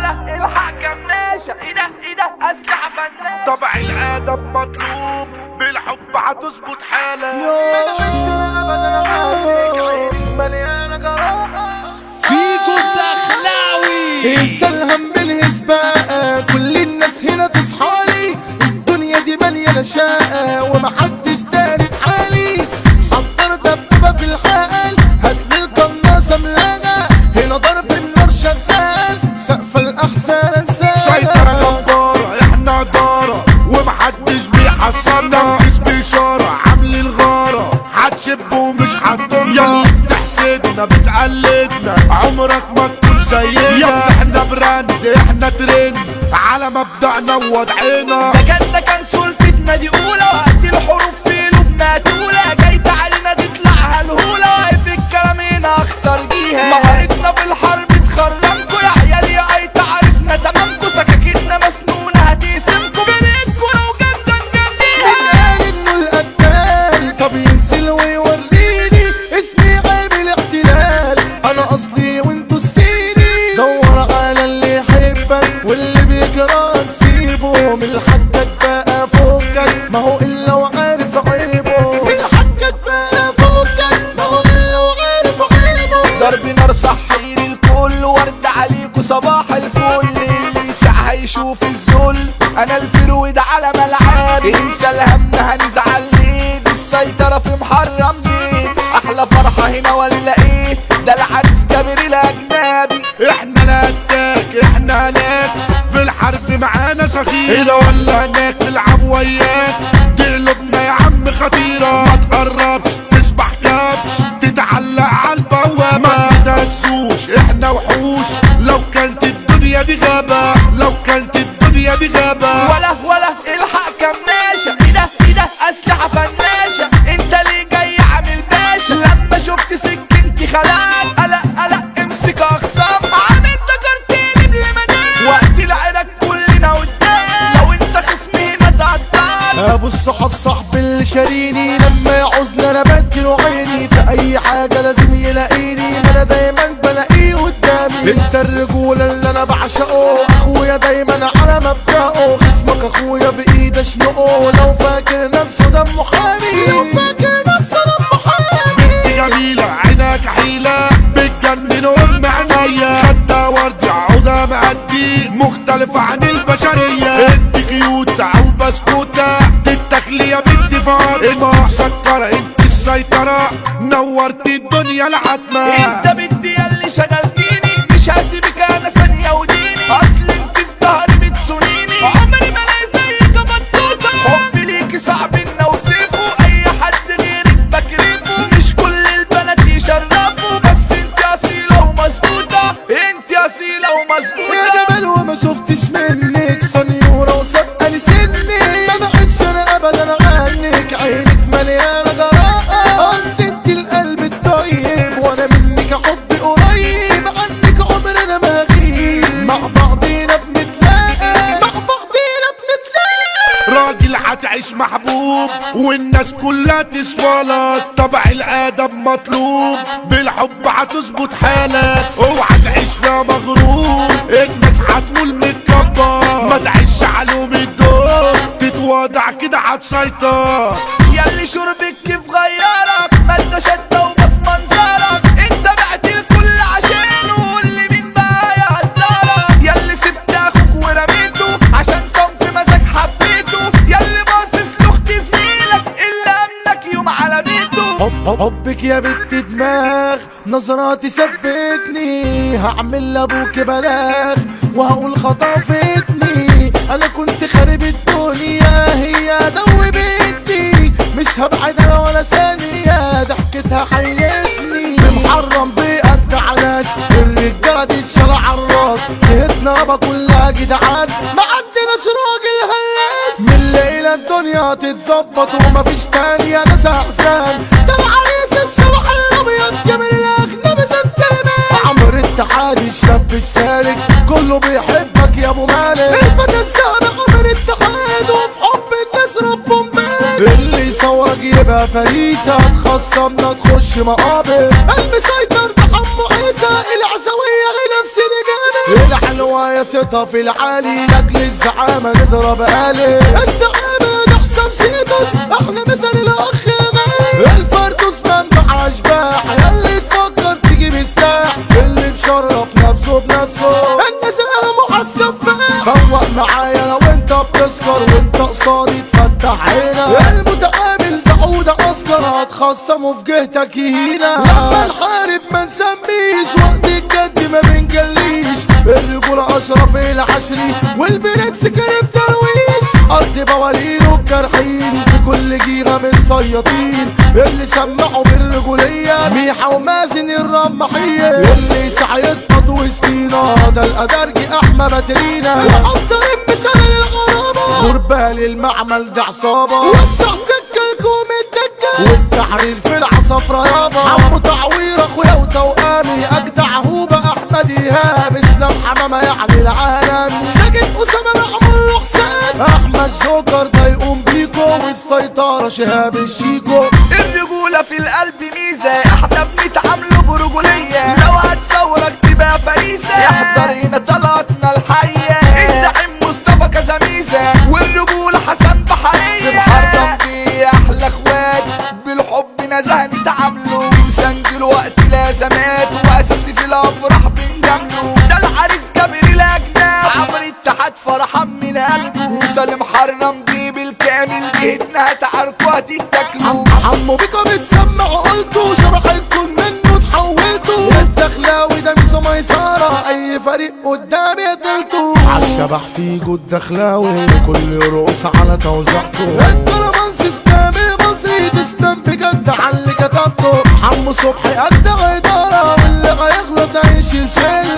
ولا الحق كماشة. ايه ده ايه ده اسلحة فناشة. طبع الادب مطلوب، بالحب هتظبط حالك. فيكو الدخلاوي. انسى الهم الهسباقة، كل الناس هنا تصحالي. الدنيا دي مليانة شقة ومحدش داري بحالي. حضر دبابة في الحال، هاتلي القناصة ملاغة. هنا ضرب النار شغال، سقف الأحسن انساها. سيطرة جبارة، احنا دارة ومحدش بيحصلنا. مفيش بإشارة، عامل الغارة هتشب ومش هتضرنا. يا بتحسدنا بتقلدنا، عمرك ما تكون زينا. يا احنا brand، احنا ترند، على مبدأنا ووضعنا. ده كان سلطتنا دي اولى، وقت الحروف في قلوبنا تولى. جاي تعالينا تطلع هلهولة، واقف الكلام هنا اختار جيها. مهارتنا في الحرب تخرمكوا يا عيال يا ايتا، عرفنا تمامكوا. سكاكيننا مسنونة هتقسمكوا، فرقتكوا لو جامدة نجريها. مين قال انه القتال؟ طب ينزل ويوريني. اسمي عامل احتلال، انا اصلي وانتو السيدي. دور على اللي يحبك واللي بيكرهك سيبه. من حقك بقى فوقك، ما هو الا وعارف عيبه. من حقك بقى فوقك، ما هو الا وعارف عيبه. ضرب نار صحي للكل، ورد عليكوا صباح الفل. اللي ساعة هيشوف الذل، انا الفرود على ملعبي. انسى الهم هنزعل ليه، دي السيطرة في محرم بيه. احلى فرحة هنا ولا ايه، ده العريس كبير الاجنبي. احنا لا اتاك، احنا هلاك، في الحرب معانا سخيرة. هنا ولا هناك نلعب وياك، تقلبنا يا عم خطيرة. ما تقربش تسبح كبش، تتعلق عالبوابة. ما تتهزوش احنا وحوش، لو كانت الدنيا دي غابة، لو كانت الدنيا دي غابة. ولا الحق كماشة. ايه ده ايه ده اسلحة فناشة. انت ليه جاي عامل باشا؟ لما شفت سكنتي خلعت. قلق قلق امسك اخصام، عامل تجارتي بلمدان. وقت العراك كلنا قدام، لو انت خصمي هنا تقطعت. ابو الصحاب صاحب اللي شاريني، لما يعوزني انا بديله عيني. في اي حاجه لازم يلاقيني، انا دايما بلاقيه قدامي. انت الرجوله اللي انا بعشقه، اخويا دايما على مبدأه. خصمك اخويا بايد اشنقه، لو فاكر نفسه دمه حامي، لو فاكر نفسه دمه حامي. بنت جميلة عينك حيلة، بتجنن ام عينيا. خدها ورد عودها مأدي، مختلفة عن البشرية. انت cute او بسكوتة، تتاكلي يا بنت فاطمة. سكرة انت السيطرة، نورت الدنيا العتمة. انت بنتي ياللي شغلتيني، مش هسيبك انا ثانية وديني. اصل انت في ظهري بتسونيني، عمري ما الاقي زيك يا بطوطة. حبي ليكي صعب ان اوصفه، اي حد غيرك بكرفه. مش كل البنات يشرفوا، بس انت اصيلة ومظبوطة، انت اصيلة يا ومظبوطة. جمال وما شفتش منك سنيورة وسابقة لسنك. ما بعدش انا ابدا عنك، عينك مليانة جراءة. اصل انت القلب الطيب، وانا منك حبي قريب. عنك عمرنا ما غيب، مع بعضينا بنتلاقى، مع بعضينا بنتلاقى. راجل هتعيش محبوب والناس كلها تسوالك. طبع الادب مطلوب، بالحب هتظبط حالك. اوعى تعيش فيها مغرور، الناس هتقول متكبر. ما تعيش علوم الدور، تتواضع كده هتسيطر. ياللي شربك كيف غيرك، ما انت شدة وبس منظرك. انت بعت الكل عشانه، واللي مين بقى يقدرك. ياللي سبت اخوك ورميته، عشان صنف مزاج حبيته. ياللي باصص لاخت زميلك، اللي امنك يوم على بيته. حب حبك يا بنت دماغ، نظراتي ثبتني. هعمل لابوك بلاغ وهقول خطفتني. انا كنت خارب الدنيا، هي دوبتني. مش هبعد انا ولا ثانية، ضحكتها حيتني. محرم بقد ناس، الرجالة تتشال عالراس. جهتنا يابا كلها جدعان، ما عندناش راجل هلاس. من ليلة الدنيا تتظبط ومفيش تانية ناس احزان. ده العريس الشبح الابيض جميل الاجنبي جنتلمان. عمرو اتحاد الشاب السالك، كله بيحبك يا ابو مالك. الفتى الذهبي عمرو اتحاد، وفي حب الناس ربه مبارك. اللي يصورك يبقى فريسة، تخصمنا تخش مقابر. المسيطر ده حمو عيسى، العزوية غير نفس الجامد. الحلوة النوايا صيتها في العالي، لاجل الزعامة نضرب آلي. الزعامة ده حسام شيتوس، احنا مثل الاخ غالي. الفردوس منبع اشباح، ياللي تفكر تجيب سلاح، اللي مشرف نفسه بنفسه النزاهة محسب فاح. فوق معايا لو انت بتسكر وانت قصادي تفتح عينك، المتقابل ده عودة عسكر هتخصمه في جهتك يهينا. لما نحارب ما نسميش، وقت الجد ما بنجليش، الرجولة اشرف العشري والبرنس كريم درويش. ارض بوالين والجرحين في كل جيرة متصيطين، اللي سمعوا بالرجولية ميحة ومازن الرماحية. اللي سعى يسقط وسطينا ده الأدرج أحمى باترينا، وأفضل مثال للغرابة غربال المعمل ده عصابة. وسع سكة لكم الدكة والتحرير في العصافرة يابا. عمو تعوير أخويا وتوأمي، أجدع هوبة أحمد إيهاب، إسلام حمامة يعني العالم، ساجد أسامة معمول له حساب، أحمد جوكر ده يقوم بيكو، والسيطرة شهاب الشيكو. الرجولة في القلب ميزة، احنا بنتعامله برجولية، لو هتصورك تبقى فريسة، احذر هنا طلعتنا الحية. الزعيم مصطفى كذا ميزة، والرجولة حسن بحرية. في بحر في احلى اخوات، بالحب نزهة نتعامله، بنسنجل وقت لازمات، واساسي في الافراح بنجامله. ده العريس جابر الاجناب، عمرو اتحاد فرحان من قلبه، وسالم حرم دي بالكامل، جهتنا هتعاركوا هتتاكلوا. عمو بيكا بتسمع قلته، شبحتكم منه اتحولتوا، الدخلاوي ده ميزو ميسارة، اي فريق قدامي قتلته. عالشبح فيجو الدخلاوي كل يرقص على توزيعته، الطربان سيستم المصري تسلم بجد على اللي كتبته. حمو صبحي قد إدارة، واللي هيغلط هيشيل شلة.